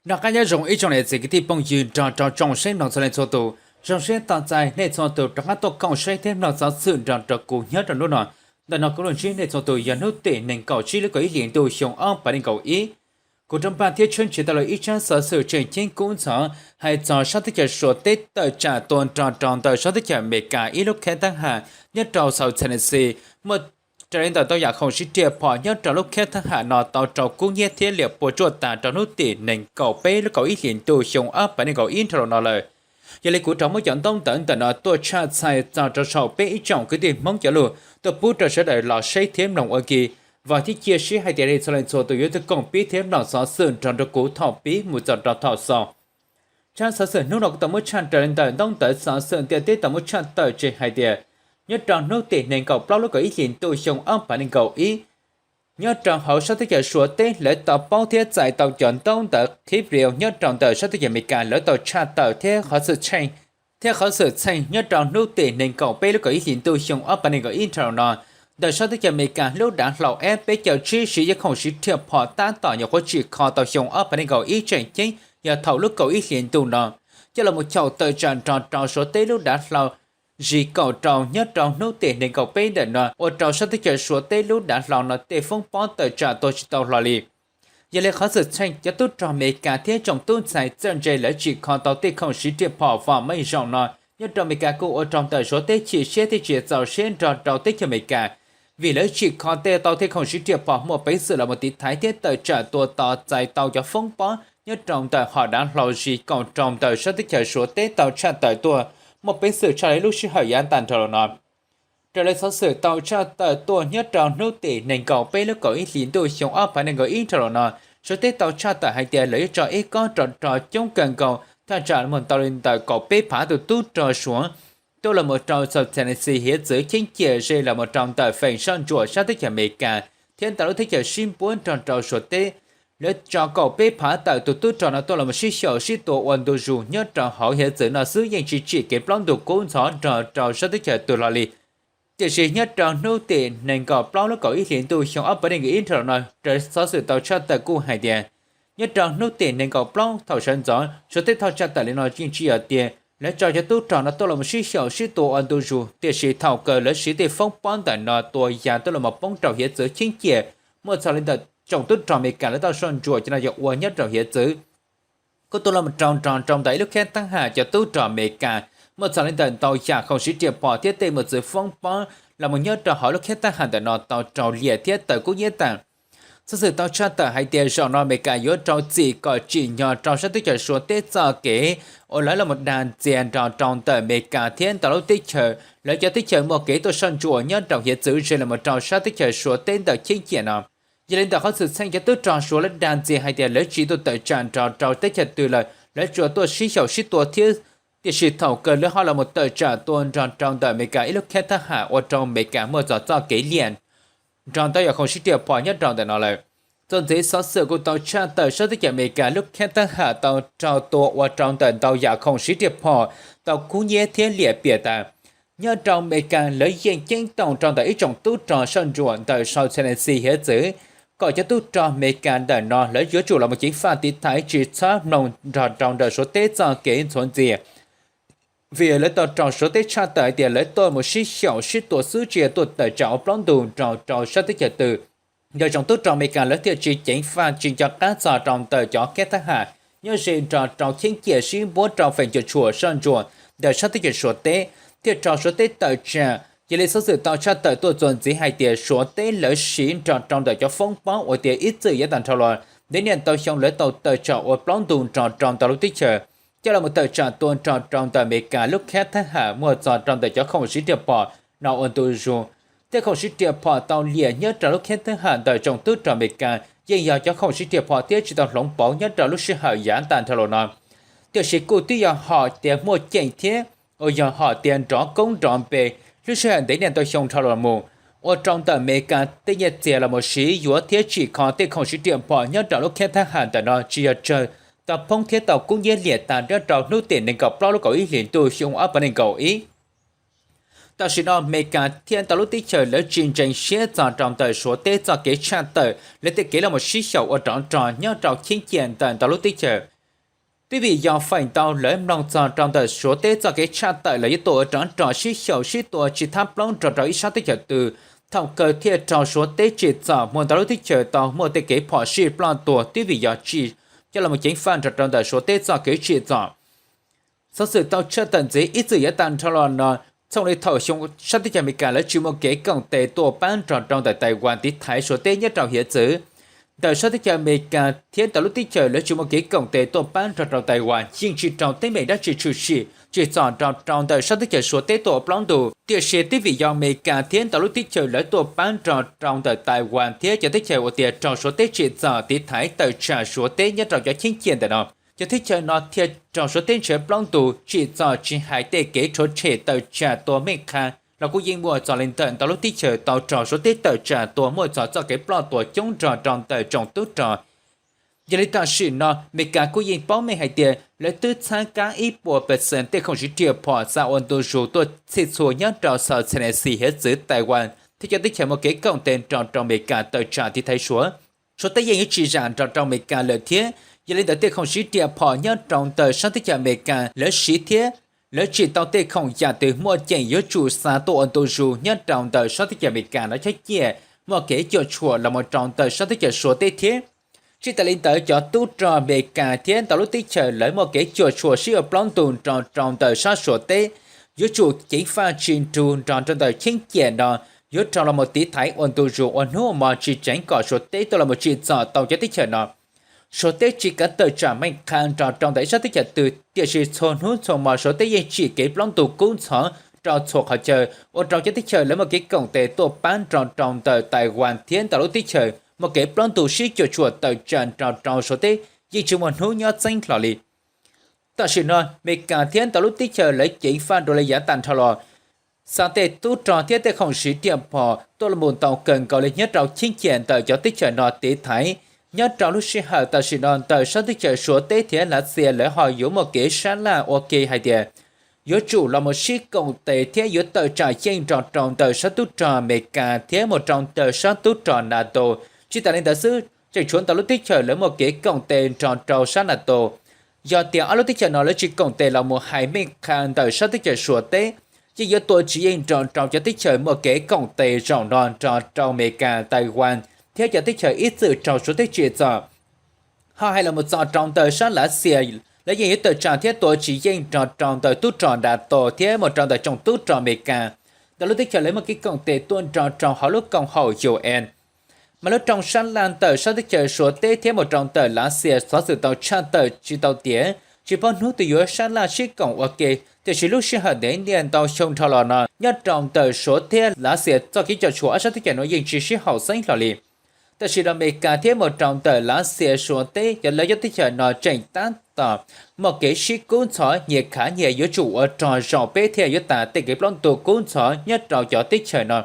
Noj qab nyob zoo ib tsoom niam txiv kwv tij phooj ywg nrog rau tsoom saib mloog txhua leej txhua tus. Zoo siab tos txais nej txhua tus rov qab tuaj koom saib thiab mloog xov xwm nrog rau kuv nyob rau hnub no. Ntawm no kuv los ntsib nej txhua tus yog hnub tim nees nkaum tsib lub kaum ib hlis ntuj xyoo ob phav nees nkaum ib. Kuv rov npaj thiab tshawb nrhiav tau los ib tsab xov xwm tseem ceeb kub ntxhov hais txog sab teb chaws Suav teb tawm tsam tuaj nrog rau ntawm sab teb chaws Amelikas ib lub khab thab ham nyob rau South Tennessee muaj raws li ntawm ntau yam khoom sib riam phom nyob rau lub khab thab ham no tau raug kub hnyiab thiab liam puas tsuaj tas rau hnub tim nees nkaum peb lub kaum ib hlis ntuj xyoo ob phav nees nkaum ib nrho los no lawm. Yog li kuv rov muab cov ntaub ntawv ntawm no tuaj tshaj txhais txog rau saum peb ib tsoom kwv tij Hmoob cov lus tuaj pub rau sawv daws los saib thiab mloog ua ke. Vam thiab cia siab hais tias nej txhua leej txhua tus yuav tuaj koom pib thiab mloog xov xwm nrog rau kuv thaum pib mus txog rau thaum xaus. Tsab xov xwm hnub no kuv tau muab tshaj raws li ntawm ntaub ntawv xov xwm ntiaj teb tau muab tshaj tawm tseg hais tias nyob rau hnub tim nees nkaum plaub lub kaum ib hlis ntuj xyoo ob phav nees nkaum ib, nyob rau hauv sab teb chaws Suav teb lawv tau paub thiab txais tau cov ntaub ntawv qhib riau nyob rau ntawm sab teb chaws Amelikas lawv tau tshaj tawm thiab qhov xwm txheej, thiab qhov xwm txheej nyob rau hnub tim nees nkaum peb lub kaum ib hlis ntuj xyoo ob phav nees nkaum ib nrho los no, ntawm sab teb chaws Amelikas lub dav hlau F peb caug tsib siv yam khoom sib riam phom tab tom nyuam qhuav tsim kho tau xyoo ob phav nees nkaum ib tseem ceeb yog thaum lub kaum ib hlis ntuj no coj los mus chaum tawm tsam nrog rau Suav teb lub dav hlau G kaum rau nyob rau hnub tim nees nkaum peb ntawm no ua rau sab teb chaws Suav teb lub dav hlau no tej foob pob tawm tsam tuag tsis tau hlo li. Yog li qhov xwm txheej cov tub rog Amelikas thiab tsoom tub ntxhais txawj ntse lawv tsim kho tau tej khoom sib riam phom vam meej zaum no nyob rau Amelikas kuj ua rau ntawm Suav teb chim siab thiab tsis txaus siab nrog rau teb chaws Amelikas, vim lawv tsim kho tej tau tej khoom sib riam phom muaj peev xwm los mus tiv thaiv thiab tawm tsam tua tos txais tau cov foob pob nyob rau ntawm hom dav hlau G kaum rau ntawm sab teb chaws Suav teb tau tshaj tawm tuaj muaj peev xwm tshaj li lub sij hawm yav tag nrho los no. Raws li xov xwm tau tshaj tawm tuaj nyob rau hnub tim nees nkaum peb lub kaum ib hlis ntuj xyoo ob phav nees nkaum ib nrho los no, Suav teb tau tshaj tawm hais tias lawv yuav tso ib kob rog rog coob kawg nkaus thaj tsam mus tau li ntawm kaum peb phav tus tub rog Suav tuaj los mus rau South Tennessee hiav txwv cheeb ciam ze los mus rau ntawm feem soj ntsuam sab teb chaws Amelikas thiab ntawm lub teb chaws sib npuab nrog rau Suav teb. Lawv tso kaum peb phav tawm tus tub rog no tuaj los mus sib xyaum sib tua ua ntu zus nyob rau hauv hiav txwv no xwb yeej tsis tsim kev plaub ntug kub ntxhov nrog rau sab teb chaws twg hlo li. Tiam sis nyob rau hnub tim nees nkaum plaub lub kaum ib hlis ntuj xyoo ob phav nees nkaum ib nrho los no, raws xov xwm tau tshaj tawm kuj hais tias nyob rau hnub tim nees nkaum plaub thaum sawv ntxov Suav teb tau tshaj tawm li no yeej tsis yog tias lawv tso cov tub rog no tuaj los mus sib xyaum sib tua ua ntu zus, tiam sis thaum kawg lawv siv tej foob pob ntawm no tua ya tuaj los mus poob rau hiav txwv cheeb ciam muaj txog li ntawm tsoom tub rog Amelikas lawv tau soj ntsuam cov no yog ua nyob rau hiav txwv. Kuj tuaj los mus rau nrog rau ntawm ib lub khab thab ham cov tub rog Amelikas muaj txog li ntawm ntau yam khoom sib riam phom thiab tej mus txwv foob pob los mus nyob rau hauv lub khab thab ham ntawm no tau raug liam thiab tawm kub hnyiab tag. Xov xwm tau tshaj tawm hais tias zaum no Amelikas yuav rau txim kom tsim nyog rau sab teb chaws Suav teb txoj kev uas lawv los mus dag ntxias nrog rau ntawm Amelikas thiab ntau lub teb chaws, lawv cov teb chaws muaj kev tuaj soj ntsuam nyob rau hiav txwv ze los mus rau sab teb chaws Suav teb ntawm cheeb ciam no. Yog li ntawm qhov xwm txheej cov tub rog Suav lawv dag ntxias hais tias lawv tsis tuaj tawm tsam nrog rau teb chaws twg lawm, lawv tsuas tuaj sib xyaum sib tua thiab, tiam sis thaum kawg lawv ho los mus tawm tsam tua nrog rau ntawm Amelikas ib lub khab thab ham ua rau Amelikas muaj txog txoj kev liam nrog ntau yam khoom sib riam phom nyob rau ntawm no lawm. Txuas ntxiv xov xwm kuj tau tshaj tawm sab teb chaws Amelikas lub khab thab ham tau raug tua ua rau ntawm ntau yam khoom sib riam phom tau kub hnyiab thiab liam piam tas. Nyob rau Amelikas lawv yeej ceeb toom rau ntawm ib tsoom tub rog soj ntsuam ntawm South Tennessee hiav txwv, kom cov tub rog Amelikas ntawm no lawv yuav tsum los mus ceev faj tiv thaiv tsis txhob mloog nrog rau ntawm Suav teb txoj kev ntxhuav ntxias, vim lawv tau raug Suav teb tshaj tawm hais tias lawv tuaj mus sib xyaum sib tua xwb tsis yog tuaj tawm tsam ua plaub ntug nrog rau sab teb chaws twg. Ntawm tsoom tub rog Amelikas lawv thiaj tsis ceev faj tsis nco qab txog rau ntawm cov khab thab ham nyob ze nrog rau cheeb ciam sib npuab rau feem cuam tshuam soj ntsuam ntawm sab teb chaws Suav teb, thiaj raug Suav teb tawm tsam. Yog li xov xwm tau tshaj tawm tuaj txuas ntxiv hais tias Suav teb lawv siv nrog rau ntawm cov foob pob uas tias ib txwm yav tag nrho los ntev niaj ntau xyoo lawv tau tawm tsam ua plaub ntug nrog rau ntau lub teb chaws, coj los mus tawm tsam tua nrog rau ntawm Amelikas lub khab thab ham muaj txog rau ntawm cov khoom sib riam phom no ua ntu zus. Tej khoom sib riam phom tau liam nyob rau lub khab thab ham ntawm tsoom tub rog Amelikas yeej yog cov khoom sib riam phom thiab tsis tau hloov pauv nyob rau lub sij hawm yav tag nrho los no. Tiam sis kuj twb yog hom tias muaj ceem thiab uas yog hom tias nrov koob nrov npe lub sij hawm ntev niaj ntau xyoo dhau los mus, ua rau ntawm Amelikas tej nyiaj txiag los mus siv yuav thiab tsim kho tej khoom sib riam phom nyob rau lub khab thab ham ntawm no tsis yog tsawg, tau poob thiab tau kub hnyiab liam tas nyob rau hnub tim nees nkaum plaub lub kaum ib hlis ntuj xyoo ob phav nees nkaum ib. Tam sim no Amelikas thiab ntau lub teb chaws lawv tsis ntseeg siab txog rau ntawm Suav teb txoj kev tshaj tawm lawv tej kev los mus sib xyaum ua rov rog nyob rau cheeb ciam ntawm ntau lub teb chaws. Twb vim yog feem ntau lawv mloog txog rau ntawm Suav teb txoj kev tshaj tawm los yuav tuaj ua rov rog sib xyaum sib tua tsis thab plaub nrog rau ib sab teb chaws twg, thaum kawg thiaj raug Suav teb tsim txom muaj ntau lub teb chaws tau muaj tej kev phom sij ploj tuag twb vim yog tsim coj los ceev faj nrog rau ntawm Suav teb txoj kev tsim txom. Xov xwm tau tshaj tawm ntxiv ib txwm yav tag nrho los no, txheej li thaum xyoo sab teb chaws Amelikas lawv tsis muaj kev koom tes tuaj pab nrog rau ntawm Taiwan tiv thaiv Suav teb nyob rau hiav txwv, ntawm sab teb chaws Amelikas thiab ntau lub teb chaws lawv tsis muaj kev koom tes tuaj pab nrog rau Taiwan yeej tsis raug teeb meem dab tsi tshwm sim tsim txom nrog rau ntawm sab teb chaws Suav teb tuaj ua plaub ntug. Tiam sis twb vim yog Amelikas thiab ntau lub teb chaws lawv tuaj pab nrog rau ntawm Taiwan thiab cov teb chaws uas tias raug Suav teb tsim txom tiv thaiv tawm tsam Suav teb nyob rau cov cheeb ciam ntawm no, cov teb chaws no thiaj raug Suav teb nrhiav plaub ntug tsim txom tsis hais tej kev rhuav tshem tawm tsam tua meej qha los kuj yeej muaj txog li ntawm ntau lub teb chaws tau raug Suav teb tawm tsam tua muaj txog txoj kev ploj tuag coob nrog rau ntawm tsoom tub rog. Yog li tam sim no Amelikas kuj yeej paub meej hais tias lawv twb txhab kab ib puas percent tej khoom siv riam phom xa ua ntu zus tuaj txhij txhua nyob rau South China Sea hiav txwv Taiwan thiab cov teb chaws muaj kev koom tes nrog rau Amelikas tawm tsam tiv thaiv Suav. Suav teb yeej yuav tsis zam nrog rau Amelikas lawm thiab. Yog li ntawd tej khoom siv riam phom nyob rau ntawm sab teb chaws Amelikas lawv siv thiab lawv tsim tau tej khoom yam twg muaj ceem yuav tsum xa tuaj ua ntu zus nyob rau ntawm sab teb chaws Amelikas no chob ciaj muaj kev cuam tshuam los mus rau ntawm sab teb chaws Suav teb thiab. Tsis tas li ntawd cov tub rog Amelikas thiab ntau lub teb chaws lawv muaj kev cuam tshuam sib ua plaub ntug nrog rau ntawm sab Suav teb, yuav tsum ceev faj tsis nrug nrog rau ntawm cheeb ciam no yuav raug los mus tiv thaiv ua ntu zus ua hnub ua hmo tsis tseev kom Suav teb tuaj los mus tsim txom tau cov teb chaws no. Suav teb tsis kav tawm tsam meej qha nrog rau ntawm ib sab teb chaws twg, tiam sis txhua hnub txhua hmo Suav teb yeej tsim kev plaub ntug kub ntxhov rau txhua qhov chaw, ua rau cov teb chaws lawv muaj kev koom tes tuaj pab nrog rau ntawm Taiwan thiab ntau lub teb chaws muaj kev plaub ntug sib cuam tshuam tawm tsam nrog rau Suav teb yeej tsis muaj hnub nyob txeeb hlo li. Tam sim no Amelikas thiab ntau lub teb chaws lawv ceev faj dua li yav tag nrho los, xa tej tub rog thiab tej khoom siv riam phom tuaj los mus ntau kawg nkaus li nyob rau cheeb ciam ntawm cov teb chaws no tiv thaiv. Nyob rau lub sij hawm tam sim no ntawm sab teb chaws Suav teb thiab Lav Xias lawv ho yuav muaj kev sab laj ua ke hais tias yuav tsum los mus sib koom tes thiab yuav tawm tsam yeej nrog rau ntawm sab tub rog Amelikas thiab mus rau ntawm sab tub rog NATO. Tsis tas li ntawd xwb, tseem tshuav ntau lub teb chaws lawv muaj kev koom tes nrog rau sab NATO. Yog tias ob lub teb chaws no lawv tsis koom tes los mus hais meej qha ntawm sab teb chaws Suav teb, yeej yuav tua tsis yeej nrog rau cov teb chaws muaj kev koom tes zaum no nrog rau Amelikas, Taiwan thiab cov teb chaws ib txwm raug Suav teb tsim txom. Ho hais los mus txog rau ntawm sab Lav Xias, lawv yeej yuav tawm tsam thiab tua tsis yeej nrog rau ntawm tub rog NATO thiab mus rau ntawm tsoom tub rog Amelikas. Ntawm lub teb chaws lawv muaj kev koom tes tuaj nrog rau hauv lub koom haum UN. Mas lub rooj sab laj ntawm sab teb chaws Suav teb thiab mus rau ntawm Lav Xias xov xwm tau tshaj tawm tsis tau tiav, tsis paub hnub twg yuav sab laj sib koom ua ke, tiam sis lub sij hawm ntev niaj ntau xyoo nrho los no nyob rau ntawm Suav thiab Lav Xias txoj kev cuam tshuam ob sab teb chaws no yeej tsis sib haum xeeb hlo li. Tam sim no Amelikas thiab mus rau ntawm Lav Xias Suav teb cov lawv cov teb chaws no tseem tab tom muaj kev sib kub ntxhov nyias khav nyias yuav tsum ua rog zaum peb thiaj yuav tas tej kev plaub ntug kub ntxhov nyob rau cov teb chaws no.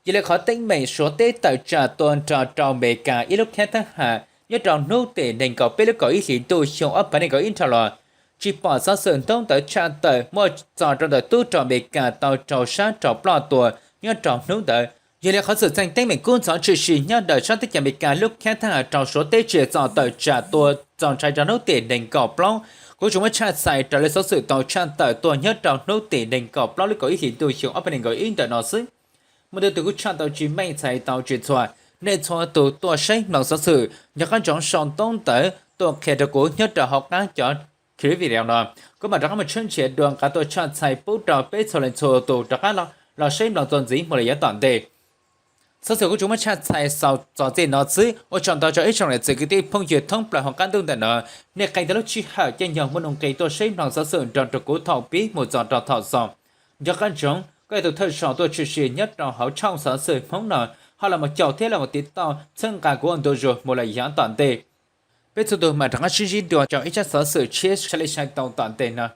Yog li qhov teeb meem Suav teb tawm tsam tua nrog rau Amelikas ib lub khab thab ham nyob rau hnub tim nees nkaum peb lub kaum ib hlis ntuj xyoo ob phav nees nkaum ib nrho los, tsis pom xov xwm ntau ntawv tshaj tawm muaj txog rau ntawm tub rog Amelikas tau raug sab rog ploj tuag nyob rau hnub ntawd. Yog li qhov xwm txheej teeb meem kub ntxhov tshwm sim nyob ntawm sab teb chaws Amelikas lub khab thab ham raug Suav teb tsim txom tawm tsam tua txaus ntshai rau hnub tim nees nkaum plaub, kuv tsuas muab tshaj txhais raws li xov xwm tau tshaj tawm tuaj nyob rau hnub tim nees nkaum plaub lub kaum ib hlis ntuj xyoo ob phav nees nkaum ib ntawm no xwb. Muaj ntau tus kuj tshaj tau tsis meej txhais tau tsis txhua, nej txhua tus tuaj saib mloog xov xwm nco qab ntsoov sau ntau ntawv tuaj qhia rau kuv nyob rau hauv qab cov clip video no, kuv mam rov qab mus tshawb nrhiav dua nqa tuaj tshaj txhais pub rau peb txhua leej txhua tus rov qab los saib mloog txuas ntxiv mus li yav tom ntej. Xov xwm kuv tsuas muab tshaj txhais xaus txog txij no xwb. Ua tsaug ntau rau ib tsoom niam txiv kwv tij phooj ywg thoob plaws hauv qab ntuj ntawm no, nej qee tau lub sij hawm caij nyoog muaj nuj nqis tuaj saib mloog xov xwm nrog rau kuv thaum pib mus txog rau thaum xaus. Nco qab ntsoov koj yog tus thawj zaug tuaj tshwm sim nyob rau hauv tshooj xov xwm Hmoob no, ho los mus caum thiab los mus tiv tauj txhawb nqa kuv ua ntu zus mus li yav tom ntej. Peb txhua tus mam rov qab sib ntsib dua rau ib tsab xov xwm tshiab sai li sai tau tom ntej no.